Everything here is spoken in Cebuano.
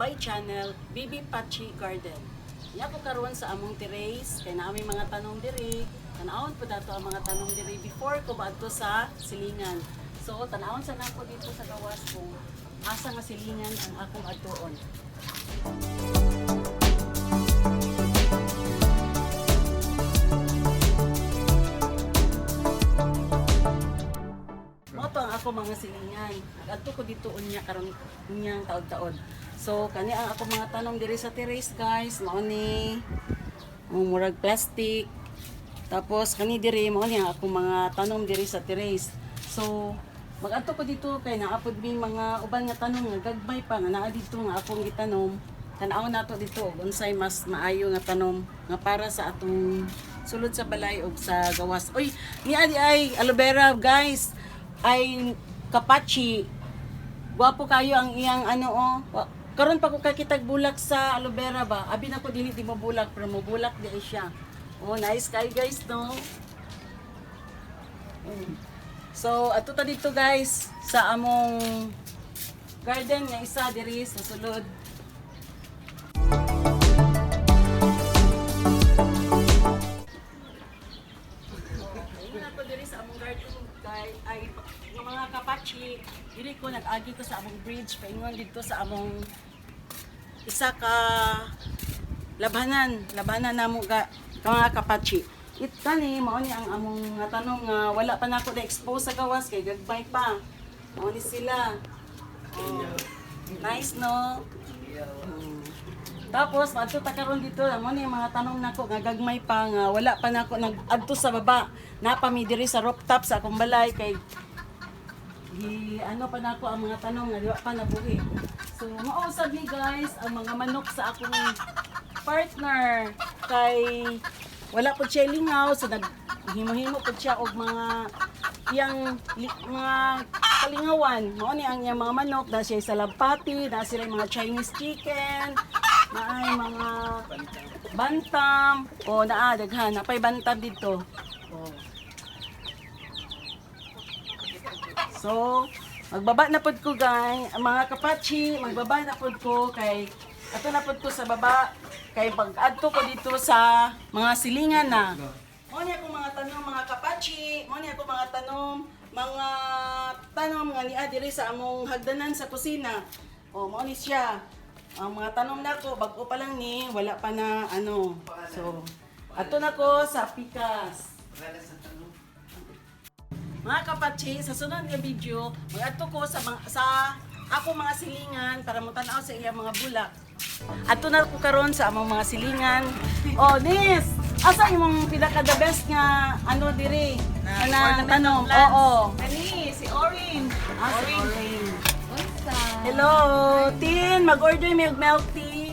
my channel, Bibi Pachi Garden. Niya ko karon sa among terrace, kay naa may mga tanong diri. Tanawon po dato ang mga tanong diri before ko maadto sa silingan. So, tanawon sa nako dito sa gawas kung asa nga silingan ang akong adtuon. Mao to ang ako mga silingan. Adto ko dito unya karon unyang taod-taod. So kani ang ako mga tanom diri sa terrace, guys, mao ni ang murag plastic. Tapos kani diri mao ni ang ako mga tanom diri sa terrace. So magadto ko dito kay naapod mi mga uban nga tanom nga gagmay pa nga naa dito nga akong gitanom. Tan-aw nato dito og unsay mas maayo nga tanom nga para sa atong sulod sa balay og sa gawas. Uy, niya di ay aloe vera, guys, ay kapachi. Gwapo kayo ang iyang ano oh. Karon pa ko kakitag bulak sa aloe vera ba. Abi na ko dili di mo bulak pero mo bulak di ay siya. Oh, nice kayo, guys, no. So ato ta dito, guys, sa among garden nga isa diri sa sulod. Ayun ako diri sa among garden kay ay nga mga kapachi, diri ko nag-agi ko sa among bridge paingon dito sa among isa ka labhanan, labhanan namo ga mga kapachi. It kani mao ni ang among nga tanom nga wala pa nako na expose sa gawas kay gagmay pa. Mao ni sila. Oh. Nice, no? Tapos adto ta karon dito, mo ni mga tanom nako nga gagmay pa nga wala pa nako nag-adto sa baba. Napa mi diri sa rooftop sa akong balay kay gi ano pa nako ang mga tanom nga di pa nabuhi. So mao sad ni, guys, ang mga manok sa akong partner kay wala po siya lingaw, so nag himo-himo po siya og mga iyang mga kalingawan. Mao ni ang iyang mga manok na siya sa lampati, na sila mga Chinese chicken, naay mga bantam, o naa daghan, napay bantam dito. Oh. So, magbaba na pod ko, guys, ang mga kapachi, magbaba na pod ko kay ato na pod ko sa baba kay pag-adto ko dito sa mga silingan na. Mo ni akong mga tanom, mga kapachi, mo ni ako mga tanom nga niya diri sa among hagdanan sa kusina. O mao ni siya. Ang mga tanom nako bag-o pa lang ni, wala pa na ano. So, ato na ko sa pikas. Mga kapatid, sa sunod nga video, magadto ko sa mga, sa ako mga silingan para mo-tan-aw sa iyang mga bulak. Adto na ko karon sa among mga silingan. Oh, Nis, asa imong pinaka the best nga ano diri? Na, tanom. Oo. Kani, si Orange. Ah, si Orange. Unsa? Hello, Tin, mag-order mi og milk tea.